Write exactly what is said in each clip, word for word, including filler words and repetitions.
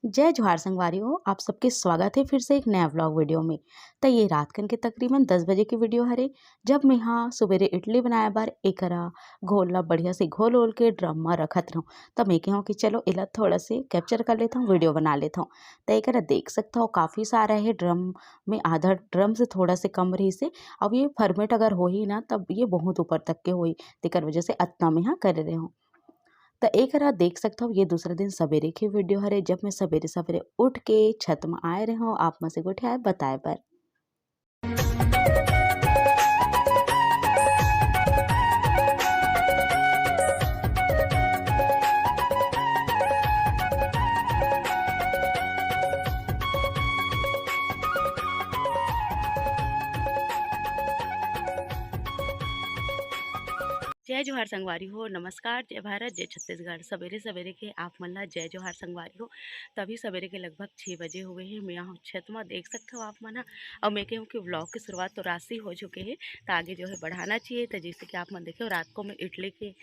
जय जोहार संगवारी हो, आप सबके स्वागत है फिर से एक नया व्लॉग वीडियो में। त ये रात कन के तकरीबन दस बजे के वीडियो हरे, जब मैं हाँ सुबेरे इडली बनाए बर एकरा घोल ला बढ़िया से घोल ओल के ड्रम में रखत रहूँ। त मैं कहूँ कि चलो एला थोड़ा से कैप्चर कर लेता हूँ, वीडियो बना लेता हूँ। त एकरा देख सकता हो काफ़ी सारा है ड्रम में, आधा ड्रम से थोड़ा से कम रही से। अब ये फर्मेट अगर होही ना तब ये बहुत ऊपर तक के होही, तेकर वजह से अतना में हाँ करे रहे हूँ। त एकरा देख सकत हव, ये दूसरा दिन सबेरे के वीडियो हरे, जब मैं सबेरे सबेरे उठ के छत म आए रहे हूँ आप मन से गोठियाए बताए बर। जय जोहार संगवारी हो, नमस्कार, जय भारत, जय छत्तीसगढ़। सबेरे सबेरे के आप मन ला जय जोहार संगवारी हो। तभी सबेरे के लगभग छः बजे हुए हैं। मैं यहाँ छत में देख सकते हो आप मन ह, और मैं कहूँ कि व्लॉग की शुरुआत तो रात से ही हो चुके हैं, तो आगे जो है बढ़ाना चाहिए। तो जैसे कि आप मन देखे हो, रात को मैं इडली के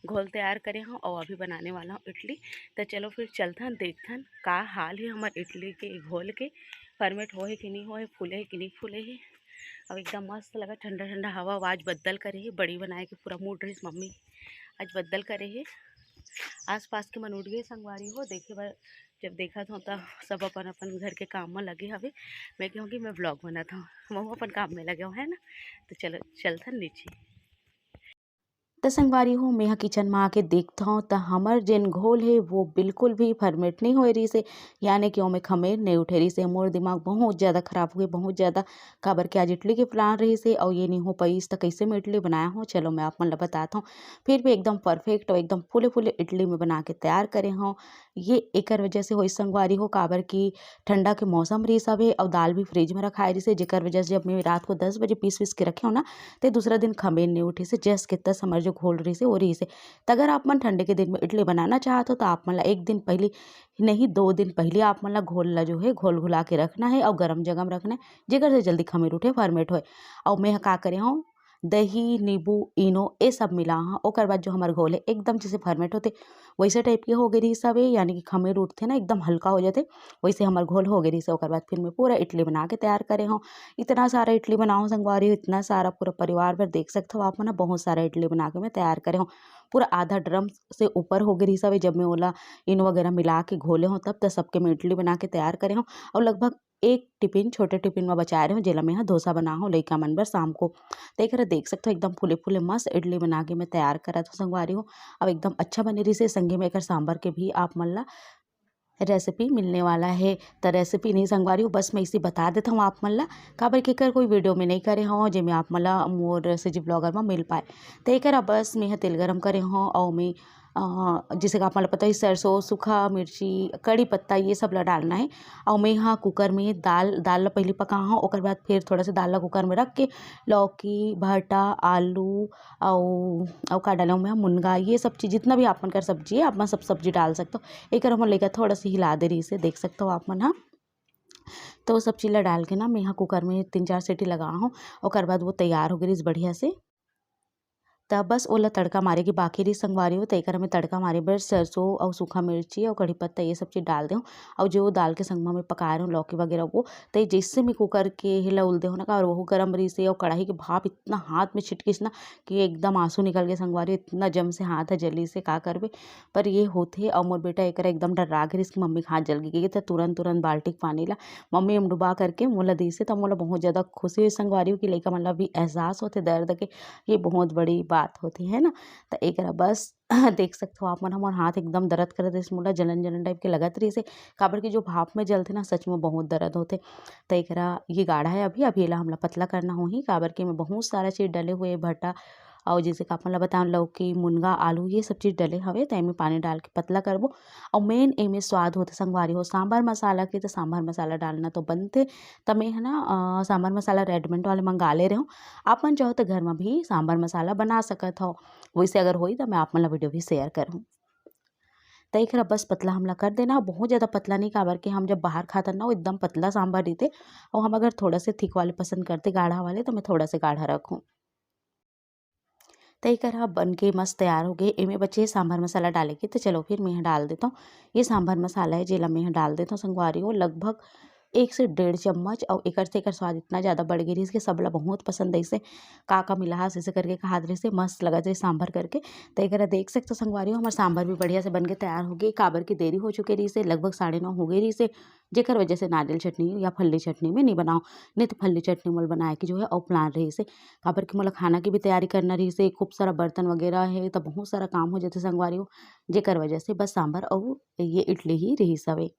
घोल तैयार करे हूँ और अभी बनाने वाला हूँ इडली। तो चलो फिर चलथन देखथन का हाल है हमारे इडली के घोल के, फर्मेट हो है कि नहीं हो है, फूले है कि नहीं फूले है। अब एकदम मस्त लगा, ठंडा ठंडा हवा। आज बदल करे हे, बड़ी बनाए के पूरा मूड रहिस मम्मी, आज बदल करे हे। आसपास के मन उठ गए संगवारी हो देखे बर। जब देखा था तो सब अपन अपन घर के काम में लगे हवे। मैं कहूँ कि मैं व्लॉग बनात हूँ, मैं अपन काम में लगे हूँ, है ना। तो चलो चलथन नीचे। त संगवारी हो, मेंहा किचन म आके देखथंव, त हमर जेन घोल हे, वो बिल्कुल भी फर्मेट नइ होए रिहिस हे, यानी कि ओमे खमेर नइ उठे रिहिस हे। मोर दिमाग बहुत ज़्यादा खराब हो गे, बहुत ज़्यादा, काबर कि आज इडली के प्लान रिहिस हे, अउ ये नइ हो पाइस, त कइसे मैं इडली बनाए हंव, चलो मैं आप मन ल बताथंव। फिर भी एकदम परफेक्ट अउ एकदम फूले-फूले इडली मैं बना के तैयार करे हंव। ये एकर वजह से होइस संगवारी हो, काबर कि ठंडा के मौसम रिहिस हवे अउ दाल भी फ्रिज में रखाए रिहिस हे, जेकर वजह से जब मैं रात को दस बजे पीस-वीस के रखे हंव ना, ते दूसरा दिन खमेर नइ उठिस हे, जस के तस हमर जो घोल रिहिस हे, वो रिहिस हे। त अगर आप मन ठंडे के दिन में इडली बनाना चाहत हो, त आप मन ला एक दिन पहिली, नहीं, दो दिन पहिली आप मन ला घोल ला जो हे, घोल घुला के रखना हे अउ गरम जगह में रखना हे, जेकर से जल्दी खमेर उठे, फर्मेट होए। अउ मैं ह का करे हंव, दही, नींबू, इनो, ए सब मिला हंव। ओकर बाद जो हमर घोल हे, एकदम जैसे फर्मेट होथे, वैसे टाइप के हो गे रिहिस हवे, यानी कि खमेर उठथे ना, एकदम हल्का हो जाथे, वैसे हमर घोल हो गे रिहिस हे। ओकर बाद फिर मैं पूरा इडली बना के तैयार करे हंव। इतना सारा इडली बनाए हंव संगवारी हो, इतना सारा पूरा परिवार भर देख सकत हव आप मन ह, बहुत सारा इडली बना के मैं तैयार करे हंव। पूरा आधा ड्रम से ऊपर हो गे रिहिस हवे, जब मैं ओला इनो वगैरह मिला के घोले हंव तब, त सबके मैं इडली बना के तैयार करे हंव। अउ लगभग एक टिफिन, छोटे टिफिन म बचाए रहे हंव, जेला मैं ह डोसा बना हंव लइका मन बर शाम को। त एकरा देख सकत हव, एकदम फूले फूले मस्त इडली बना के मैं तैयार करत हंव संगवारी हो। अब एकदम अच्छा बने रिहिस हे, संगे में एकर सांभर के भी आप मन ला रेसिपी मिलने वाला हे। त रेसिपी नहीं संगवारी हो, बस मैं इसे बता देत हंव आप मन ला, काबर कि एकर कोई वीडियो में नइ करे हंव, जेमे आप मन ला मोर सीजी ब्लॉगर म मिल पाए। त एकरा बस मैं ह तेल गरम करे हंव, अउ मैं अ, जैसे कि आप मन ल पता ही, सरसों, सूखा मिर्ची, कड़ी पत्ता, ये सब ला डालना हे। अउ मैं ह कुकर में दाल, दाल ला पहिली पका हंव, ओकर बाद फिर थोड़ा से दाल ला कुकर में रख के लौकी, भाटा, आलू, अउ, अउ का डाले हंव मैं, मुनगा, ये सब चीज़, जितना भी आप मन कर सब्जी हे, आप मन सब सब्जी डाल सकत हव। एकर हमर लइका थोड़ा से हिला दे रिहिस हे, देख सकत हव आप मन ह। तो वो सब चीज़ ला डाल के ना, मैं ह कुकर में तीन चार सीटी लगा हंव, ओकर बाद वो तैयार हो गे रिहिस बढ़िया से। त बस ओला तड़का मारे के बाकी रहिस संगवारी हो, त एकर में तड़का मारे बर सरसों अउ सूखा मिर्ची अउ कड़ी पत्ता ये सब चीज़ डाल देहूँ। अउ जो दाल के संग म मैं पकाए रहूँ लौकी वगैरह वो, त जैसे मैं कुकर के हेला उल देहूँ ना का, अउ वो गरम रहिस हे अउ कढ़ाई के भाप इतना हाथ में छिटकिस ना कि एकदम आंसू निकल गे संगवारी, इतना जम से हाथ ह जलिस हे, का करबे। पर ये होथे, अउ मोर बेटा एकरा एकदम डर्रा गे रिहिस कि मम्मी के हाथ जल गे, त तुरंत तुरंत बाल्टी के पानी ला मम्मी एम डुबा करके मोला दिस हे, त मोला बहुत ज़्यादा खुशी होइस संगवारी हो कि लइका मन ला भी एहसास होथे दर्द के, ये बहुत बड़ी बात होथे, है ना। त एकरा बस देख सकत हव आप मन, हमर हाथ एकदम दर्द करत रहिस, मोला जलन जलन टाइप के लगत रहिस हे, काबर कि जो भाप में जलथे ना, सच में बहुत दर्द होथे। त एकरा ये गाढ़ा हे अभी, अभी एला हमला पतला करना होही, काबर कि एमे बहुत सारा चीज़ डले हुए हे, भट्टा अउ जैसे कि आप मन ला बताएंव, लौकी, मुनगा, आलू, ये सब चीज़ डले हवे, त एमे पानी डाल के पतला करबो। अउ मेन एमे स्वाद होथे संगवारी हो सांभर मसाला के, त सांभर मसाला डालना तो बनथे। त मैं ह ना, अ, सांभर मसाला रेडीमेड वाले मंगा ले रहे हंव। आप मन चाहो त घर म भी सांभर मसाला बना सकत हव, वैसे अगर होई त मैं आप मन ला वीडियो भी शेयर करहूँ। त एकरा बस पतला हमला कर देना, बहुत ज़्यादा पतला नहीं, काबर के हम जब बाहर खाथन ना, वो एकदम पतला सांभर रहिथे, अउ हम अगर थोड़ा से थिक वाले पसंद करते, गाढ़ा वाले, त मैं थोड़ा से गाढ़ा रखूँ। त एकर ह बन के मस्त तैयार हो गे। एमे बचे हे सांभर मसाला डाले के, त चलो फिर मैं ह डाल देथव। ये सांभर मसाला है, जेला मैं ह डाल देथव संगवारी हो, लगभग एक से डेढ़ चम्मच। अउ एकर से एकर स्वाद इतना ज़्यादा बढ़ गे रहिस कि सबला बहुत पसंद आइस हे। का का मिलाहस ऐसे करके कहत रहिस हे, मस्त लगत रहिस सांभर करके। त एकर देख सकथव संगवारी हो, हमर सांभर भी बढ़िया से बन के तैयार हो गे। काबर के देरी हो चुके रहिस हे, लगभग साढ़े नौ हो गे रहिस हे, जेकर वजह से नारियल चटनी या फल्ली चटनी में नहीं बनाओ, नहीं तो फल्ली चटनी मोला बनाए के जो है अउ प्लान रहिस हे, काबर कि मोला खाना की भी तैयारी करना रहिस हे, खूब सारा बर्तन वगैरह है, तो बहुत सारा काम हो जाथे संगवारी हो, जेकर वजह से बस सांभर अउ ये इडली ही रहिस हवे।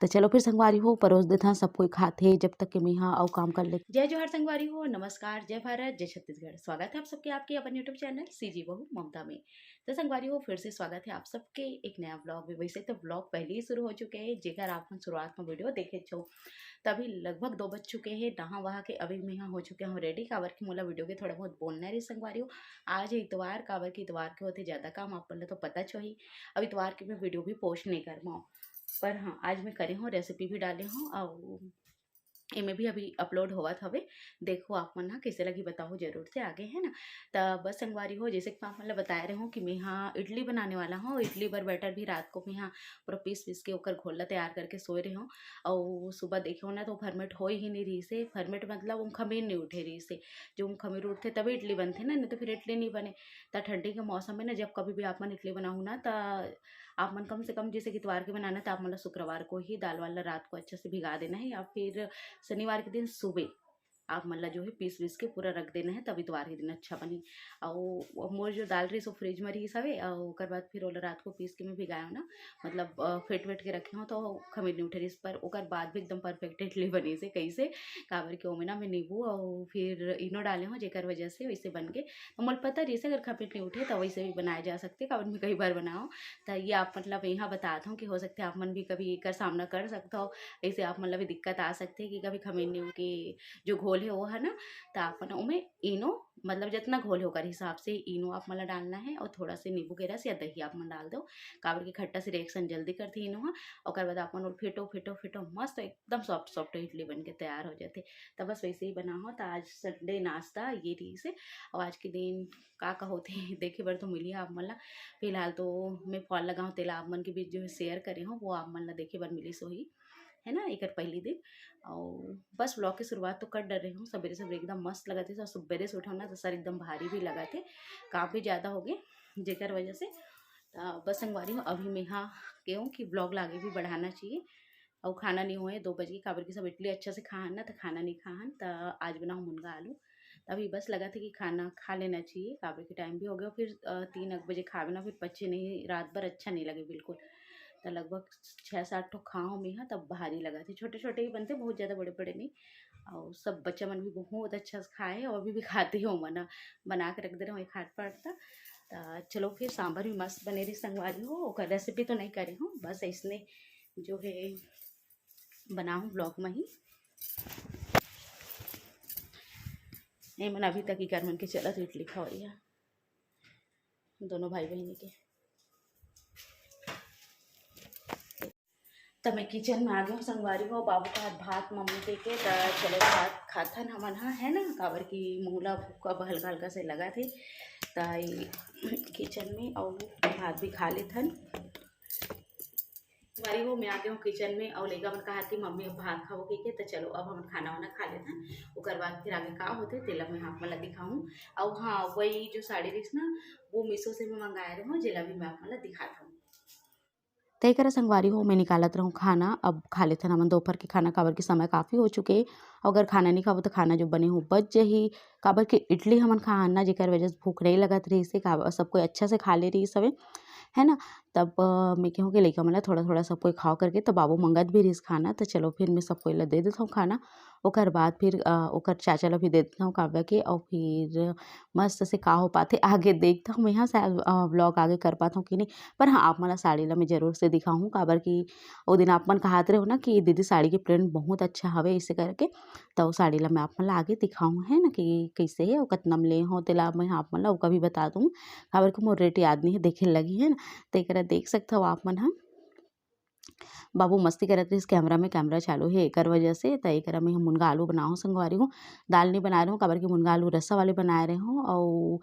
तो चलो फिर संगवारी हो, परोस देथन, सब कोई खाथे, जब तक के मेहा अउ काम कर ले। जय जोहार संगवारी हो, नमस्कार, जय भारत, जय छत्तीसगढ़। स्वागत है आप सबके आपके अपन YouTube चैनल सीजी बहू ममता में। तो संगवारी हो, फिर से स्वागत है आप सबके एक नया व्लॉग में। वैसे तो व्लॉग पहले ही शुरू हो चुके हैं, जेकर आप मन शुरुआत में वीडियो देखे छो, तभी लगभग दो बज चुके हैं। नहा वहा के अभी मैं यहाँ हो चुके हूँ रेडी, काबर कि मोला वीडियो के थोड़ा बहुत बोलना रही संगवारी हो। आज इतवार, काबर कि इतवार के होते ज़्यादा काम आप मन ला तो पता छो ही। अब इतवार के मैं वीडियो भी पोस्ट नहीं कर पाऊँ, पर हाँ, आज मैं करे हूँ, रेसिपी भी डाले हूँ और एमे भी अभी अपलोड होवत हवे। देखो आप मन ह कैसे लगी बताओ जरूर से आगे, है ना। त बस संगवारी हो, जैसे कि मैं आप मन ला बताए रहे हूँ कि मैं हाँ इडली बनाने वाला हूँ। इडली बर बैटर भी रात को मैं हाँ पूरा पीस पीस के ओकर घोल ला तैयार करके सोए रहे हूँ। और सुबह देखे हो ना तो फर्मेट हो ही नहीं रही से, फर्मेट मतलब उम खमीर नहीं उठे रही से। जो उम खमीर उठते तभी इडली बनते ना, नहीं तो फिर इडली नहीं बने। त ठंडी के मौसम में ना जब कभी भी आप मन इडली बनाओ ना त आप मन कम से कम जैसे कि इतवार के बनाना त आप मन ला शुक्रवार को ही दाल वाला रात को अच्छे से भिगा देना है, या फिर शनिवार के दिन सुबह आप मन ला जो है पीस वीस के पूरा रख देना है, तब इतवार के दिन अच्छा बनी। और मोर जो दाल रही सो फ्रिज में रही हवे, और ओकर बाद फिर ओला रात को पीस के मैं भिगाया हूँ ना, मतलब अ, फेट वेट के रखे हूँ तो खमीर नहीं उठे रही, पर ओकर बाद भी एकदम परफेक्ट इडली बनी से। कैसे? काबर के ओमे ना मैं नींबू और फिर इनो डाले हूँ, जेकर वजह से वैसे बन के। तो मोला पता रही से अगर खमीर नहीं उठे तो वैसे भी बनाए जा सकते, काबर मैं कई बार बनाओ। तो ये आप मतलब यहाँ बताता हूँ कि हो सकते आप मन भी कभी एकर सामना कर सकता हो, ऐसे आप मन ला भी दिक्कत आ सकते है कि कभी खमीर नहीं उठे जो घोल है वो है ना, तो आप मन ओमे इनो मतलब जितना घोल है ओकर हिसाब से इनो आप मन ला डालना है और थोड़ा से नींबू के रस या दही आप मन डाल दो, काबर के खट्टा से रिएक्शन जल्दी करथे इनो ह। ओकर बाद आप मन ओला फेटो फेटो फेटो मस्त एकदम सॉफ्ट सॉफ्ट इडली बन के तैयार हो जाथे। त बस वैसे ही बना हो। त आज संडे नाश्ता ये रहिस हे। और आज के दिन का का होथे देखे बर तो मिली आप मन ला। फिलहाल तो मैं फॉल लगाऊँ तेला आप मन के बीच जो है शेयर करे हूँ, वो आप मन ला देखे बर मिलिस होही, है ना, एकर पहली दिन। और बस व्लॉग की शुरुआत तो कर डर रही हूँ, सवेरे सवेरे एकदम मस्त लगत है। सुबेरे से उठा ना तो सर एकदम भारी भी लगत है, काम भी ज़्यादा हो गए जेकर वजह से। त बस संगवारी हो, अभी मैं हाँ कहूँ कि व्लॉग ला आगे भी बढ़ाना चाहिए। और खाना नहीं हुए दो बजे, काबर की सब इडली अच्छा से खाहन ना, तो खाना नहीं खाहन। त आज बनाओ मुनगा आलू। त अभी बस लगा थे कि खाना खा लेना चाहिए, काबर के टाइम भी हो गया, फिर अ, तीन एक बजे खावे ना, फिर पचे नहीं, रात भर अच्छा नहीं लगे बिल्कुल। त लगभग छः सात ठो खाओ में हाँ, तब भारी लगा थे। छोटे छोटे ही बनते, बहुत ज़्यादा बड़े बड़े नहीं। और सब बच्चा मन भी बहुत अच्छा से खाए, और अभी भी खाते हो मना बना के रख दे रहे हो, खाट पाट था। त चलो फिर सांभर भी मस्त बने रही संगवारी हो, ओकर रेसिपी तो नहीं करे हूँ, बस इसने जो है बनाऊँ ब्लॉग में ही। ये मन अभी तक इकर मन के चलत इडली खवैया दोनों भाई बहनी के। त मैं किचन में आ गई हूँ संगवारी हो, बाबू का हाथ भात मम्मी दे के, त चलो भात खाथन हमन हा, है ना, काबर की मुँह ला भूख अब हल्का हल्का से लगा थे। त ये किचन में और भात भी खा लेथन। संगवारी हो, मैं आ गई हूँ किचन में और लइका मन कहा कि मम्मी अब भात खाओ के, के, त चलो अब हम खाना वाना खा लेथन, ओकर बाद फिर आगे का होथे तेला मैं आप मन ला दिखाऊँ। और हाँ, वही जो साड़ी रहिस ना, वो मीशो से मैं मंगाए रहे हूँ, जेला भी मैं आप मन ला दिखात हूँ। त एकरा संगवारी हो, मैं निकालत रहूँ खाना। अब खा लेथन हमन दोपहर के खाना, काबर के समय काफ़ी हो चुके हे। अउ अगर खाना नहीं खाबो, त खाना जो बने हो बच जही, काबर के इडली हमन खाहन ना, जेकर वजह से भूख नहीं लगत रहिस हे, काबर सब कोई अच्छा से खा ले रहिस हवे, है ना। तब अ, मैं कहूँ कि लइका मन ला थोड़ा-थोड़ा सब कोई खाओ करके, त बाबू मंगत भी रहिस खाना, त चलो फिर मैं सब कोई ला दे देथव खाना। ओकर बाद फिर अ, ओकर चाचा ला भी दे देथव काव्या के, अउ फिर मस्त से का हो पाथे, आगे देखथव मैं हा शायद अ, व्लॉग आगे कर पाथव कि नहीं। पर हाँ, आप मन ला साड़ी ला मैं जरूर से दिखाहूँ, काबर कि ओ दिन आप मन कहात रहे हो ना कि दीदी साड़ी के प्रिंट बहुत अच्छा हवे, इसे करके। त ओ साड़ी ला मैं आप मन ला आगे दिखाहूँ, है ना, कि कइसे हे, अउ कतना म ले हो, तेला मैं हा आप मन ला ओका भी बता दूँ, काबर कि मोर रेट याद नहीं हे, देखे लगी, है ना। त एकरा देख सकथव आप मन हा। बाबू मस्ती करत रहिस, कैमरा में, कैमरा चालू हे, एकर वजह से। त एकरा में हम मुनगा आलू बनाहूँ संगवारी हो। दाल नहीं बना रहे हूँ, काबर कि मुनगा आलू रस्सा वाले बनाए रहे हूँ, अउ,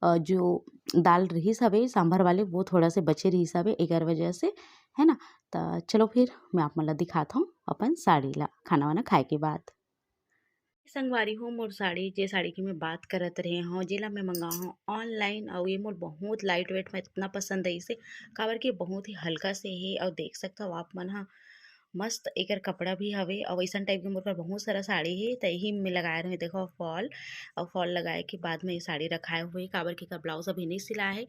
अ, जो दाल रहिस हवे सांभर वाले, वो थोड़ा से बचे रहिस हवे, एकर वजह से, है ना। त चलो फिर मैं आप मन ला दिखात हूँ अपन साड़ी ला, खाना वाना खाए के बाद। संगवारी हो, मोर साड़ी, जे साड़ी की मैं बात करत रहे हूँ, जेला मैं मंगा हूँ ऑनलाइन, अउ ये मोर बहुत लाइट वेट में इतना पसंद है इसे, काबर कि बहुत ही हल्का से हे। अउ देख सकत हो आप मन ह, मस्त एकर कपड़ा भी हवे, अउ ऐसन टाइप के मोर कर बहुत सारा साड़ी हे, त यही में लगाए रहे। देखो फॉल, अउ फॉल लगाए के बाद में ये साड़ी रखाए हुए, काबर कि एकर ब्लाउज अभी नहीं सिला है।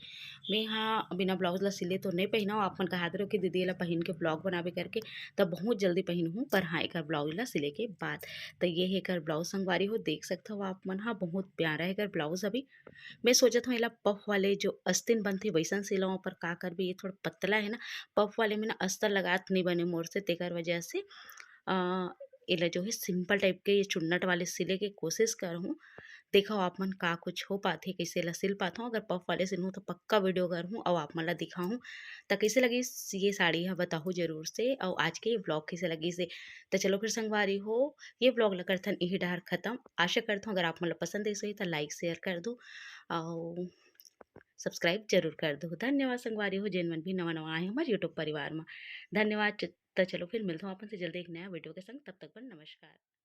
मैं हाँ बिना ब्लाउज ला सिले तो नहीं पहनाऊँ, आप मन कहा रहे हो कि दीदी ला पहन के ब्लॉग बनाबे करके, तब बहुत जल्दी पहनहूँ, पर हाँ एकर ब्लाउज ला सिले के बाद। त ये हे एकर ब्लाउज संगवारी हो, देख सकत हो आप मन हा, बहुत प्यारा हे एकर ब्लाउज। अभी मैं सोचत हूँ एला पफ वाले जो अस्तीन बनथे वैसन सिलाऊँ, पर का करबे, ये थोड़ा पतला है ना, पफ वाले में ना अस्तर लगात नहीं बने मोर से, तेकर वजह से अ, एला जो है सिंपल टाइप के ये चुन्नट वाले सिले के कोशिश करहूँ। देखो आप मन का कुछ हो पाथे, कैसे ला सिल पाथो। अगर पफ वाले सिलहूँ तो पक्का वीडियो करहूँ अउ आप मन ला दिखाहूँ। त कैसे लगिस ये साड़ी ह बताहू जरूर से, अउ आज के ये ब्लॉग कैसे लगिस हे। त चलो फिर संगवारी हो, ये ब्लॉग ला करथन इही डहर खत्म। आशा करथों अगर आप मन ला पसंद आइस होही त लाइक शेयर कर दो अउ सब्सक्राइब जरूर कर दो। धन्यवाद संगवारी हो, जेन मन भी नवा नवा आए हो हमारे यूट्यूब परिवार में। धन्यवाद। च-, त चलो फिर मिलता हूँ अपन से जल्दी एक नया वीडियो के संग। तब तक पर नमस्कार।